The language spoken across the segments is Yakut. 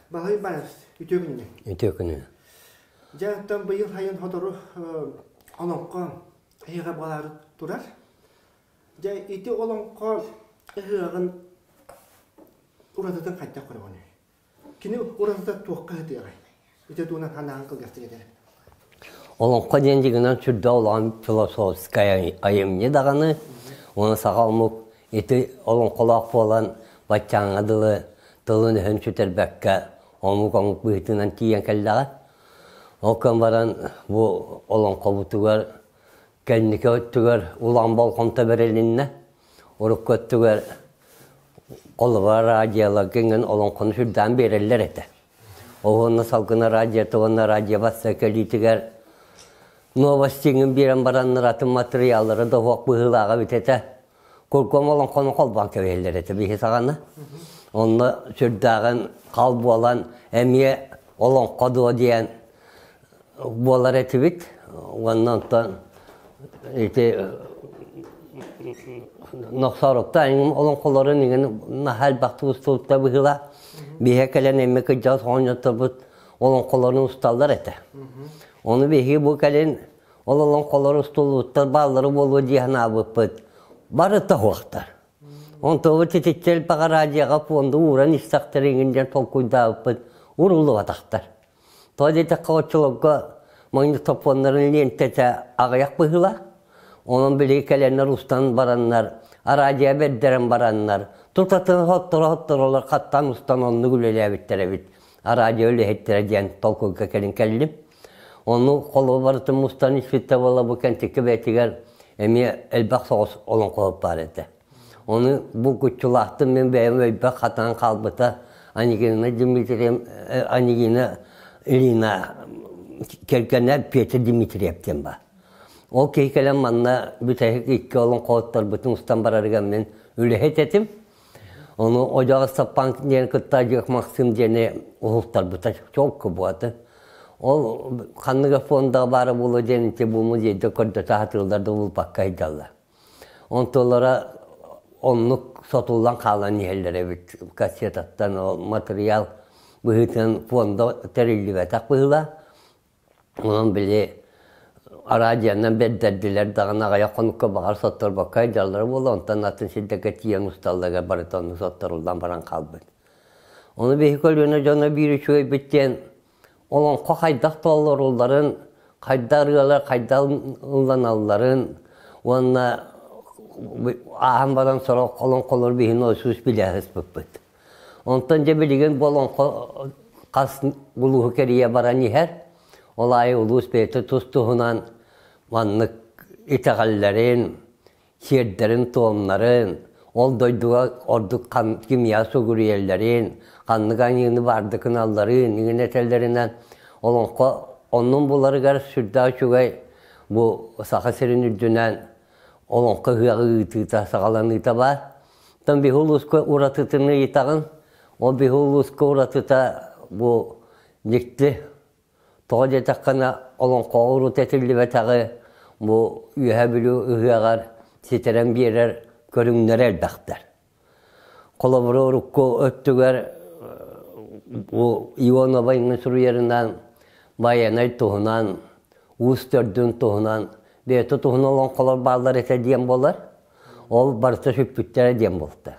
Баһый Барыс, үтүө күнүнэн. Үтүө күнүнэн. Дьэ, оттон быйыл сайын сотору олоҥхо ыһыаҕа буолаары турар. Дьэ, ити олоҥхо ыһыаҕын уратытын хайдах көрөҕүнүй? Кини уратыта туохха сытыаҕай? Ити туһунан санааҕын кылгастык этэр. Олоҥхо диэн дьиҥинэн сүрдээх улахан философскай айымньы даҕаны, уонна саха омук ити олоҥхолоох буолан баччааҥҥа дылы тылын-өһүн сүтэрбэккэ омук омук быһыытынан тиийэн кэллэҕэ. Ол гынан баран бу олоҥхобутугар кэнники өттүгэр улахан болҕомто бэрилиннэ. Урукку өттүгэр холобура радиоларга иҥэн олоҥхону сүрдээн биэрэллэр этэ. Уонна салгына радиота уонна радио басса кэлиитигэр новостиҥын биэрэн бараннар атын матырыйааллары да уһуох быһыылааҕа эбит этэ. Куркуом олоҥхону холбоон кэбиһэллэр этэ биһи саҕана. Онно сүрдээҕин хал буолан эмиэ олоҥхо дуо диэн буолар этибит. Уонна онтон ити Нохсоорукта олоҥхолорун иҥин наһаа элбэхтик устубуттар быһыылаах. Биһиэхэ кэлэн эмиэ кырдьаҕас оҕонньотторбут олоҥхолорун усталлар этэ. Ону биһиги бу кэлин ол олоҥхолор устуллубуттар бааллара буолуо дии санаабыппыт. Бары тоһуохтар. Онтубут итиччэ элбэх радиоҕа фонду ууран истэхтэр иҥин диэн толкуйдаабыппыт уруллубатахтар. Тоҕо диэтэххэ, оччолорго магнитофоннарын лиэнтэтэ аҕыйах быһыылаах. Онон били кэлэннэр устан бараннар, араадьыйа бэрдэрэн бараннар, тутатын хотторо-хотторолор хаттаан устан оннук үлэлээбиттэр эбит. Араадьыйа үлэһиттэрэ диэн толкуйга кэлин кэллим. Ону холобур барытын мустан испиттэ буола бу кэнтикки бэйэтигэр эмиэ элбэх соҕус олоҥхоһут баар этэ. Ону булгуччулаахтын мин бэйэм өйбөр хатаан хаалбыта Анегина Дмитриев Анегина Ильина кэргэнэ Петр Дмитриев диэн баар. Ол киһи кэлэн манна бүтэһик икки олоҥхоһуттарбытын устан барарыгар мин үлэһит этим. Ону Одьоҕо Саппанк диэн кытта Дьык Максим диэни уһултарбыта чолку буолта. Ол ханныга фондаҕа баара буолуо диэн ити бу музейда көрдөтө сатыыллар да булбакка сылдьаллар. Онтулара оннук сотуллан хаалан иһэллэр эбит кассетаттан ол матырыйаал быһыытынан фонда тэриллибэтэх быһыылаах. Онон били араадьыйанан бэрдэрдилэр даҕаны аҕыйах хонукка баҕар сотторбокко сылдьаллара буолуо, онтон атын сирдэргэ тиийэн усталларыгар барыта оннук сотторуллан баран хаалбыт. Ону биһиги көлүөнэ дьоно биир үчүгэйбит диэн Олоҥхо хайдах толорулларын, хайдах ырыалар хайдах ылланалларын уонна ааһан баран сорох олоҥхолору биһини ойсуус билэ сыспыппыт. Онтон дьэ билигин бу олоҥхо хас улууһу кэрийэ баран иһэр. Ол аайы улуус бэйэтэ тус-туһунан маннык итэҕэллэрин, сиэрдэрин-туомнарын, ол дойдуга ордук кимиэхэ сүгүрүйэллэрин, ханнык аньыыны баардык гыналларын иҥин этэллэринэн олоҥхо оннун буларыгар сүрдээх үчүгэй бу Саха сирин үрдүнэн олоҥхо ыһыаҕы ыытыыта саҕаланыыта баар. Оттон биһи улууска уратытын ыйытаҕын, ол биһи улууска уратыта бу дьикти. Тоҕо диэтэххинэ, олоҥхоҕо урут этиллибэтэҕи бу Үөһээ Бүлүү ыһыаҕар ситэрэн биэрэр көрүҥнэрэ элбэхтэр. Холобура, урукку өттүгэр бу Ионова иҥин суруйарынан Байанай туһунан, Уус төрдүн туһунан, бэйэтэ туһунан олоҥхолор бааллар этэ диэн буолар. Ол барыта сүппүттэрэ диэн буолта.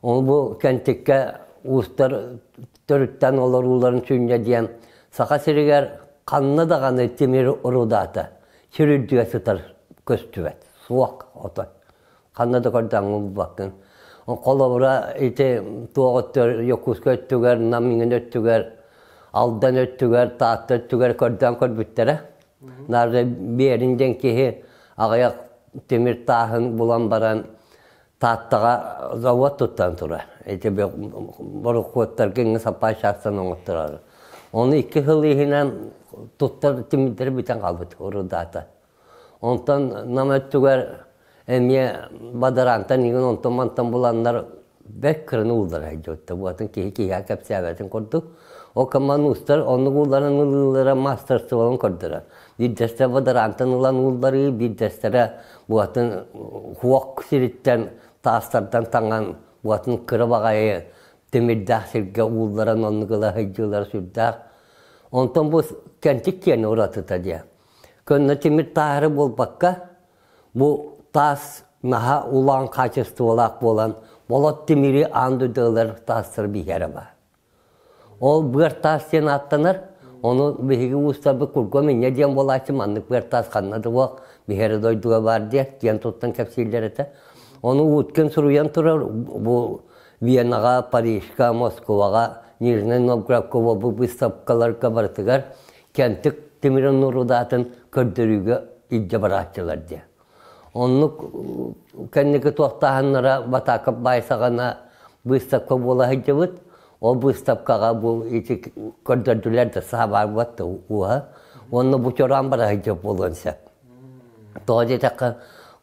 Ол бу Кэнтиккэ уустар төрүттэн олорууларын сүнньэ диэн Саха сиригэр ханна даҕаны тимир рудата сир үрдүгэр сытар көстүбэт, суох отой. Ханна да көрдөөн булбаккын. Холобура ити туох өттүгэр Якутскай өттүгэр, Нам иҥин өттүгэр, Алдан өттүгэр, Таатта өттүгэр көрдөөн көрбүттэрэ. Наар Биэрин диэн киһи аҕыйах тимир тааһын булан баран Тааттаҕа завод туттан турар. Ити борохуоттарга иҥҥэ саппаас чаастан оҥотторор. Ону 2 сыл иһинэн туттар тимирдэрэ бүтэн хаалбыт урудаата. Онтон Нам өттүгэр эмиэ бадараантан иҥин онтон-мантан буланнар бэрт кыраны ууллара сылдьыбыттар. Буотун киһи киһиэхэ кэпсээбэтин курдук. Ол коммунистар оннук уулларан ылыылара маастарыстыбаларын көрдөрөр. Биирдэстэрэ бадараантан ылан уулларыы, биирдэстэрэ буотун хуок сириттэн таастардан таҥан буотун кыра баҕайы Тимирдээх сиргэ уулларан оннук ыла сылдьыылара сүрдээх. Онтон бу кэнтик киэнэ уратыта диэ. Көннө тимир тааһары буолбакка, бу таас наһаа улахан хаачыстыбалаах буолан, болот тимири аан дойдулар таастары биһиэрэ баар. Ол быар таас диэн ааттанар. Ону биһиги уустарбыт кургуом инньэ диэн буолааччы маннык быар таас ханна да буох биһиэрэ дойдуга баар диэ диэн туттан кэпсииллэр этэ. Ону Уткин суруйан турар бу Венаҕа, Парижка, Москваҕа, Нижнэй Новгородка буолбут быыстапкаларга барытыгар Кэнтик тимирин нурудаатын көрдөрүүгэ илдьэ барааччылар диэ. Оннук кэнники туохтааһыннара Батаакап баай саҕана быыстапка буола сылдьыбыт. Ол быыстапкаҕа бу ити көрдөрдүлэр да саабаарбат да уоһа. Уонна бу чороон бара сылдьар буолуон сөп. Тоҕо диэтэххэ,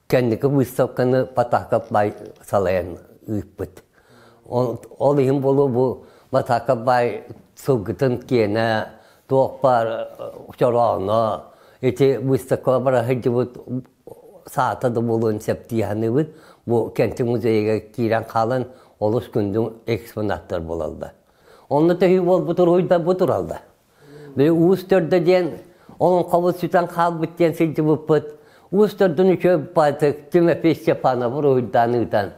кэнники быыстапканы Батаакап баай салайан ыыппыт. Ол иһин буолуо бу Батаакап баай сылгытын киэнэ туох баар чорооно ити выставкаҕа бара сылдьыбыт саата да буолуон сөп дии саныыбын. Бу Кэнтик музейыгар киирэн хаалан олус күндү экспонаттар буолаллар. Онно төһүү буолбут уруһуйдар бу тураллар. Били Уус төрдө диэн олоҥхобут сүтэн хаалбыт диэн сылдьыбыппыт. Уус төрдүн үчүгэй баайтык Тимофей Степанов уруһуйдаан ыытан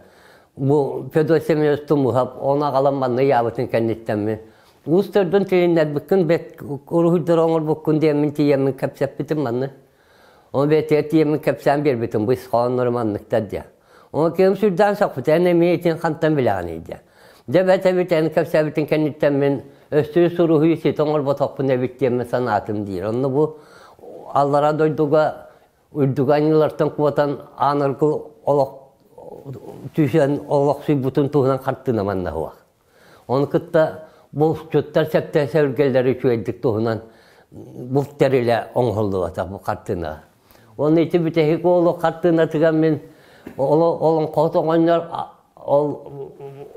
бу Федот Семенович Тумуһап ону аҕалан манна ыйаабытын кэнниттэн мин Уус төрдүн тилиннэрбиккин бэт уруһуйдары оҥорбуккун диэммин тиийэммин кэпсэппитим манны. Ону бэйэтигэр тиийэммин кэпсээн биэрбитим бу ис хоһоонноро манныктар диэн. Ону киһим сүрдээн сөхпүтэ, эн эмиэ итин хантан билэҕиний диэн. Дьэ бэт эбит эн кэпсээбитин кэнниттэн мин өстүрү суруһуйу ситэ оҥорботохпун эбит диэммин санаатым диир. Онно бу аллара дойдуга үрдүк анньыылартан куотан аан аргыл олох түһэн олохсуйбутун туһунан хартыына манна суох. Ону кытта булчуттар сөптөөх сэбиргэллэри үчүгэйдик туһунан булт тэрилэ оҥоһуллубатах бу хартыына. Уонна ити бүтэһик уолу хартыынатыгар мин олоҥхоһут оҕонньор ол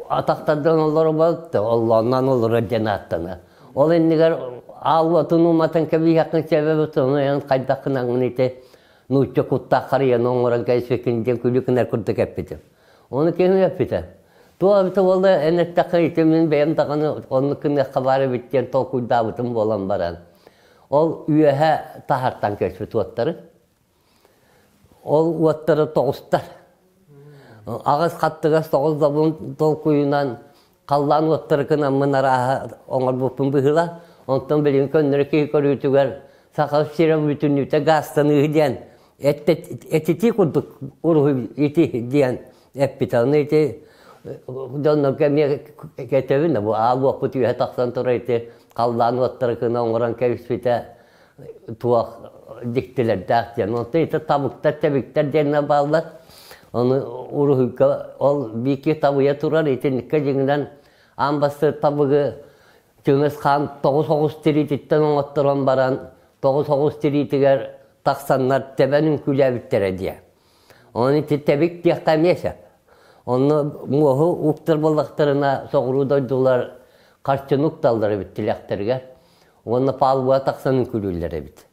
атахтардан олорбот, оллооннон олорор диэн ааттанар. Ол иннигэр аал уотун уматан кэбиһиэххин сөбө ону эн хайдах гынаҥҥын ити нуучча куттаах харыйаны оҥорон кэбиспиккин диэн күлүү гынар курдук эппитим. Ону киһи эппитэ. Туох эбитэ буолла, эн эттэххэ ити мин бэйэм даҕаны оннук гыныахха баар эбит диэн толкуйдаабытым буолан баран, ол үөһэ таһартан көспүт уоттары. Ол уоттары тоҕустар. Аҕыс хаттыгас тоҕус добун толкуйунан халлаан уоттары гынаммын арааһа оҥорбуппун быһыыла. Онтон билигин көннөрү киһи көрүүтүгэр Саха сирэ бүтүннүүтэ гаастаныы диэн этитии курдук уруһуй ити диэн эппитэ. Ону ити дьоннорго эмиэ кэтэбин бу аал уоппут үөһэ тахсан турар ити халлаан уоттары гына оҥорон кэбиспитэ туох дьиктилэрдээх диэн. Онтон ити табыктар, тэбиктэр диэннэр бааллар. Ону уруһуйга ол биики табыйа турар итинниккэ дьиҥинэн аан бастакы табыгы Чыҥыс хаан тоҕус оҕус тириититтэн оҥотторон баран тоҕус оҕус тириитигэр тахсаннар тэбэн үҥкүүлээбиттэрэ диэ. Ону ити тэбик диэххэ эмиэ сөп. Онно муоһу уктар буоллахтарына соҕуруу дойдулар харчыны укталлар эбит тилэхтэригэр уонна палубаҕа тахсан үҥкүүлүүллэр эбит.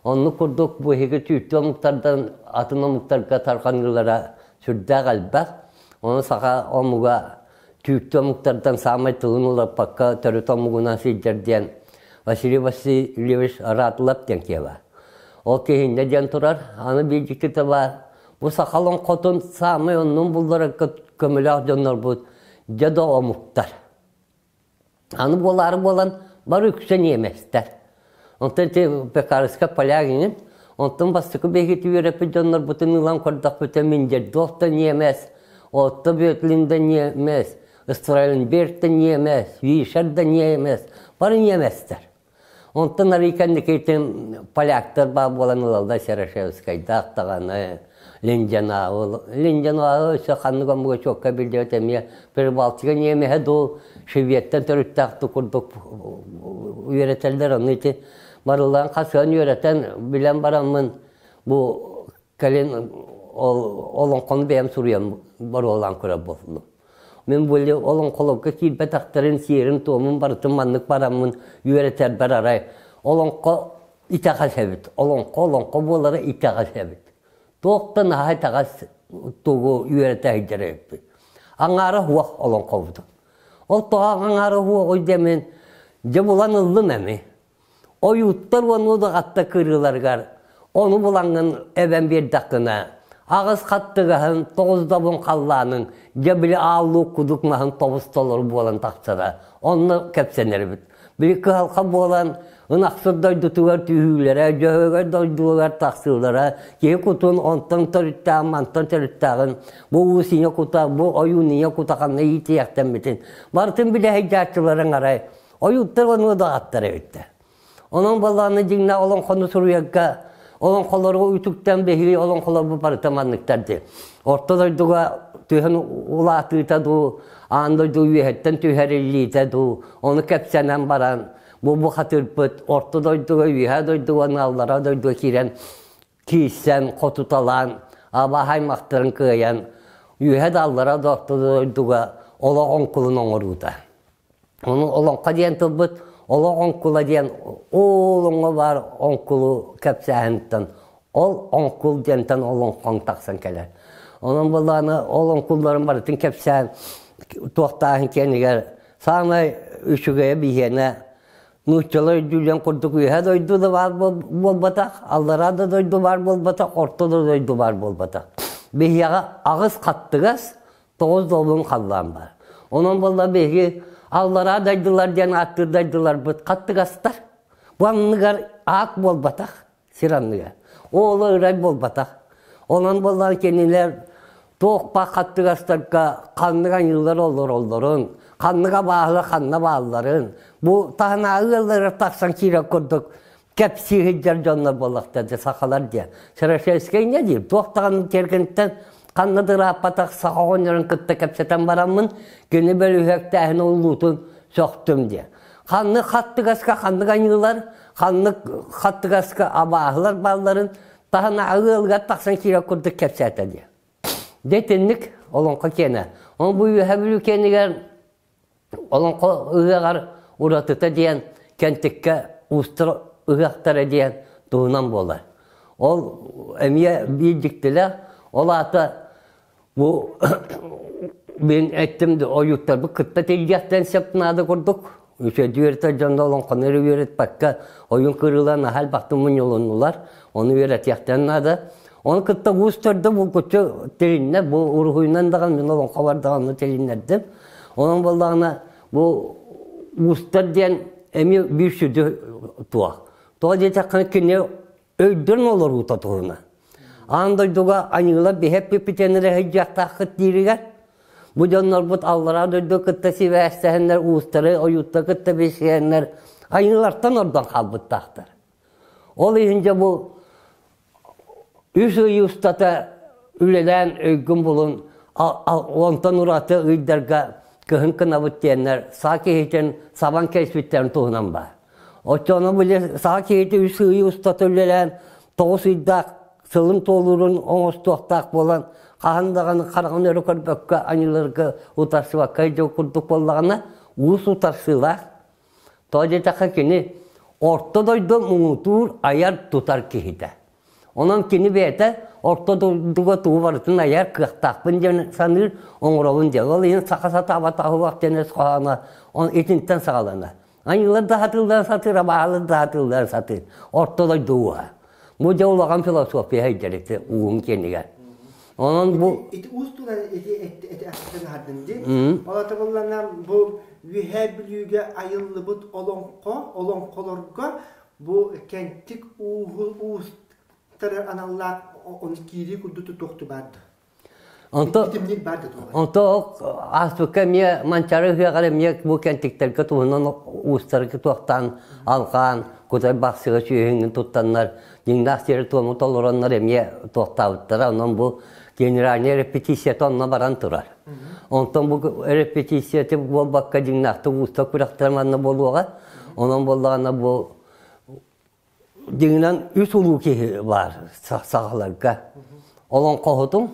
Оннук курдук бу эһиги түүттүү омуктардан атын омуктарга тарҕаныылара сүрдээх элбэх. Ону саха омуга түүттүү омуктартан саамай тылын уларпакка төрүт омугунан сылдьар диэн Василий Васильевич Ратлап диэн киһи баар. Ол киһи инньэ диэн турар. Аны биир дьиктитэ баар. Бу саха олоҥхотун саамай оннун булларарга көмөлөөх дьоннорбут дьэ да омуктар. Аны буолаары буолан бары үксэ ньиэмэстэр. Онтон ити Пекарскай Полягинин, онтон бастакы биһиги үөрэппит дьоннорбутун ылан көрдөхпүтэ Миндердов да ньиэмэс, Отто Бөтлин да ньиэмэс, Строенберг да ньиэмэс, Вишер да ньиэмэс, бары ньиэмэстэр. Онтон арый кэнникитин поляктар баар буолан ылаллар Серошевскайдаах даҕаны, Линденау, Линденау өссө ханнык омуга чуокка биллибэт эмиэ Прибалтика ньиэмэһэ дуу, Шведтэн төрүттээх дуу курдук үөрэтэллэр. Ону ити барыллаан хасыһан үөрэтэн билэн бараммын бу кэлин ол олоҥхону бэйэм суруйан боруолаан көрөр буоллум. Мин бу олоҥхолорго киирбэтэхтэрин сиэрин-туомун барытын маннык бараммын үөрэтэрбэр арай олоҥхо итэҕэс эбит. Олоҥхо олоҥхо буолара итэҕэс эбит. Туох да наһаа итэҕэс тугу үөрэтэ сылдьар эбиппит. Аҥаара суох олоҥхобутун. Ол тоҕо аҥаара уһуоҕуй диэммин, дьэ булан ыллым эми. Ойууттар уонна удаҕатта кырыыларыгар ону булаҥҥын эбэн биэрдэххинэ, аҕыс хаттыгаһын, тоҕус добун халлаанын, дьэ били ааллуу кудук маһын тобус толору буолан тахсара. Онно кэпсэнэрбит. Били кыһалҕа буолан ынахсыт дойдутугар түһүүлэрэ, дьөһөгөй дойдугар тахсыылара, киһи кутун онтон төрүттээҕин, мантан төрүттээҕин, бу уус ийэ кута, бу ойуун ийэ кута ханна иитийэхтэммитин барытын билэ сылдьааччыларын арай ойууттар ону даҕаттар эбиттэр. Онон балааны дьиҥнээх олоҥхону суруйарга олоҥхолору үтүктэн биһиги олоҥхолорбут барыта манныктар дии. Орто дойдуга түһэн улаатыыта дуу, аан дойду үөһэттэн түһэриллиитэ дуу, ону кэпсэнэн баран бу бухатыырбыт орто дойдуга, үөһээ дойдуга уонна аллараа дойдуга киирэн киирсэн, хотуталаан, абааһы аймахтарын кыайан, үөһэ да аллараа да орто дойдуга олох оҥкулун оҥоруута. Ону олоҥхо диэн тылбыт олох оҥкула диэн ол оҥо баар оҥкулу кэпсээһинтэн ол оҥкул диэнтэн олоҥхоҥ тахсан кэлэр. Онон буоллаҕына ол оҥкулларын барытын кэпсээн туохтааһын киэнигэр саамай үчүгэйэ биһиэнэ нууччалар өйдүүллэн курдук үөһэ дойду да баар буолбатах, аллараа да дойду баар буолбатах, орто да дойду баар буолбатах. Биһиэхэ аҕыс хаттыгас, тоҕус долун халлаан баар. Онон буолла биһиги аллараа дойдулар диэн ааттыыр дойдуларбыт хаттыгастар. Бу анныгар аат буолбатах, сир анныгар. Ол ырай буолбатах. Онон буоллар кинилэр туох баар хаттыгастарга ханнык аньыылар олороллорун, ханнык абааһылар ханна баалларын, бу таһынааҕы ыалларыгар тахсан киирэр курдук кэпсии сылдьар дьоннор буоллахтар дьэ сахалар диэн. Сарашевскай не диир, туох даҕаны тиэргэнтэн ханна да ырааппатах саха оҕонньорун кытта кэпсэтэн бараммын, кини бөлүһүөктээһин улуутун сөхтүм диэн. Ханнык хаттыгаска ханнык аньыылар, ханнык хаттыгаска абааһылар баалларын таһынааҕы ыалыгар тахсан киирэр курдук кэпсээтэ диэн. Дьэ итинник олоҥхо киэнэ. Ол бу Үөһээ Бүлүү киэнигэр Олоҥхо ыһыаҕар уратыта диэн Кэнтиккэ уустар ыһыахтара диэн туһунан буолар. Ол эмиэ биир дьиктилээх, ол аата бу мин эттим ойууттарбыт кытта тиллиэхтэн сөп наада курдук. Үчүгэйдик үөрэтэр дьонно олоҥхону эрэ үөрэппэккэ ойуун кырыыларын аһа элбэхтик мунньулуннулар, ону үөрэтиэхтэрин наада. Ону кытта уус төрдө булгуччу тилиннэ, бу уруһуйунан даҕаны мин олоҥхобор даҕаны тилиннэрдим. Онон буоллаҕына бу уустар диэн эмиэ биир сүдү туох. Тоҕо диэтэххинэ кини өйдөрүн олоруута туһунан. Аан дойдуга аньыылар биһэ эппиппитин эрэ сылдьыахтааххыт дииригэр бу дьоннорбут аллараа дойду кытта сибээстэһэннэр уустары ойууттары кытта билсиһэннэр айыылартан ордон хаалбыттаахтар. Ол иһин дьэ бу үс ый устата үлэлээн өйгүн булун, онтон ураты ыйдарга кыһын кынабыт диэннэр саа киһитин сабан кэспиттэрин туһунан баар. Оччоҕуна били саа киһитэ үс ый устата үлэлээн тоҕус ыйдаах сылын туолуурун оҥостуохтаах буолан хаһан даҕаны хараҕын өрө көрбөккө аньыыларга утарсыбакка дьыл курдук буоллаҕына уус утарсыылаах. Тоҕо диэтэххэ кини орто дойду муҥутуур айар-тутар киһитэ. Онон кини бэйэтэ орто дойдуга тугу барытын айар кыахтаахпын диэн саныыр, оҥоробун диэн. Ол иһин саха сатаабатаҕа диэн өс хоһооно итинтэн саҕаланар. Айыылар да сатыылларын сатыыр, абааһылар да сатыылларын сатыыр. Орто дойду ууһа. Бу дьэ улахан философия сылдьар ити ууһун киэнигэр. Онон бу... Ити уус тула ити эти ахтан аһардын дии. Ол ата буллана бу Үөһээ Бүлүүгэ айыллыбыт олоҥхо, олоҥхолорго бу кэнтик ууһу уустары аналлаах ону киирии курдук тутуохту баарда. Онто онто ааспыкка эмиэ Манчаары ыһыаҕар эмиэ бу кэнтиктэргэ туһунан уустарга туохтаан алҕаан кутай бахсыга сүөһүҥҥүн туттаннар дьиҥнээх сиэри-туому толороннор эмиэ туохтаабыттара. Онон бу генеральнай репетицията онно баран турар. Онтон бу репетицияты буолбакка дьиҥнээхтик уустар күрэхтэрэ манна буолуоҕа. Онон буоллаҕына бу дьиҥинэн үс улуу киһи баар сахаларга. Олоҥхоһутуҥ,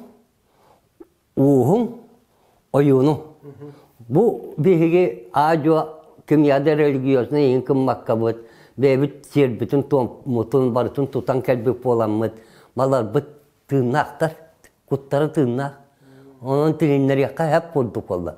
ууһуҥ, ойууну. Бу биһиги аа-дьуо кимиэхэ религиознай иһин гыммаккабыт, бэйэбит сиэрбитин туоммутун барытын тутан кэлбит буоламмыт, баларбыт тыыннаахтар, куттара тыыннаах. Онон тилиннэриэххэ сөп курдук буолла.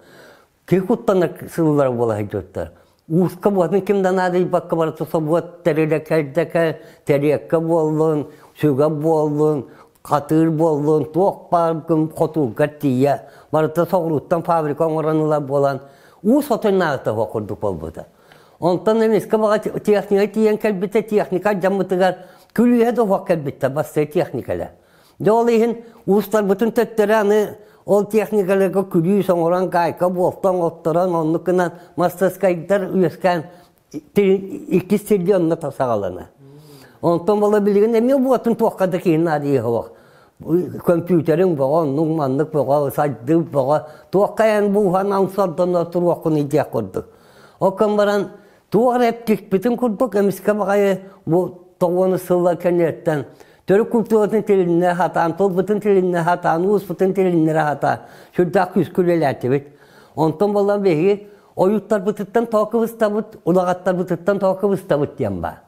Киһи куттанар сыллара буола сылдьыбыттар. Ууска буолатын ким да наадыйбакка барыта собуот тэрилэ кэлдэкэ, тэриэккэ буоллун, сүгэ буоллун, хатыыр буоллун, туох баар хотуургар тиийэ барыта соҕурууттан фабрика оҥорон ылар буолан уус отой наадата суох курдук буолбута. Онтон эмискэ баҕа техника тиийэн кэлбитэ, техника алдьаммытыгар күлүүһэ да суох кэлбиттэр бастакы техникалар. Дьэ ол иһин уустарбытын төттөрү аны ол техникаларга күлүүс оҥорон, гайка буолта оҥотторон, оннук гынан мастаскайдар үөскээн иккис сиргэ онно саҕалана. Онтон буола билигин эмиэ буотун туохха да киһи наадыйа суох. Көмпүүтэриҥ бөҕө, оннук маннык бөҕө, сайдыы бөҕө, туохха эн бууһан ансордоно туруоххун идиэх курдук. Ол кэн баран туох эрэ эптикпитин курдук эмискэ баҕайы бу тоҕуону сыллар кэнниттэн төрүт культуратын тилиннэ сатаан, тылбытын тилиннэ сатаан, ууспутун тилиннэрэ сатаан сүрдээх күүскэ үлэлээтибит. Онтон буолан биһиги ойууттарбытыттан тоҕо кыбыстабыт, улаҕаттарбытыттан тоҕо кыбыстабыт диэн баар.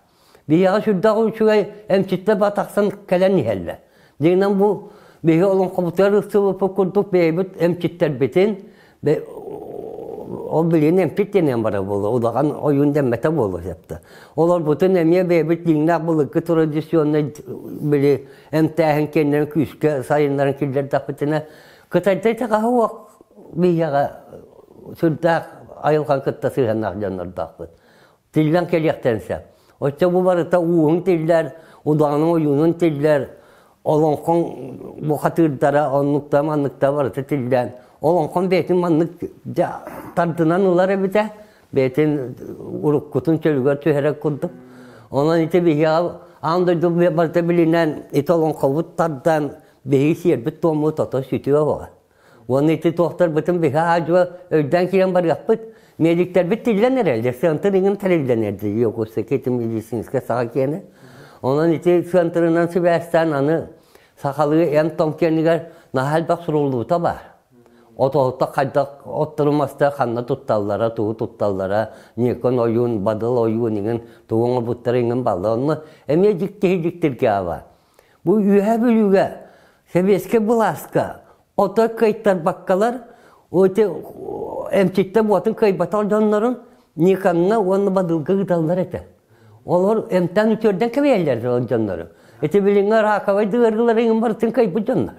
Биһиэхэ сүрдээх үчүгэй эмчиттэр батахсан кэлэн иһэллэр. Дьиҥинэн бу биһиги олоҥхобутугар ылсыбыппыт курдук бэйэбит эмчиттэрбитин ол билигин эмчит диэн барар буолуо, улахан ойуун дэммэтэ буолуо сөптө. Олорбутун эмиэ бэйэбит дьиҥнээх былыргы традиционнай били эмтээһин кэннин күүскэ сайыннаран киллэрдэхпитинэ кытайдар итэҕэһэ уох биһиэхэ сүрдээх айылҕаны кытта сыһыаннаах дьоннордоохпут. Тиллэн кэлиэхтэрин сөп. Оччо бу барыта ууһун тиллэр, удаҕанын ойуунун тиллэр, олоҥхоҥ бухатыырдара оннукта манныкта барыта тиллэн, олоҥхон бэйэтин маннык тардынан ылар эбитэ, бэйэтин уруккутун чөлүгэр түһэрэр курдук. Онон ити биһиэхэ аан дойду барыта билинэн ити олоҥхобут тардан биһиги сиэрбит туоммут ото сүтүө буолар. Уонна ити туохтарбытын биһи аадьуа өйдөөн киирэн барыахпыт. Медиктэрбит тиллэн эрэллэр, сыантыр иҥин тэриллэн эрдэ Якутскай ити медицинскэй саха киэнэ. Онон ити сыантырынан сибээстээн аны сахалыы эм-том киэнигэр наһаа элбэх суруллубута баар. Отоһутта хайдах оттору мастары ханна тутталлара, тугу тутталлара, Никон ойуун, Бадыл ойуун иҥин тугу оҥорбуттара иҥин балла. Онно эмиэ дьиктиһи дьиктиргэ аба. Бу Үөһээ Бүлүүгэ сэбиэскэй былааска ото кыайтарбаккалар ити эмчиттэр буотун кыайбатах дьоннорун Никоҥҥа уонна Бадылга ыыталлар этэ. Олор эмтэн үтүөрдэн кэбиһэллэр ол дьоннору. Ити билиҥҥи раковай ыарыылары иҥин барытын кыайбыт дьоннор.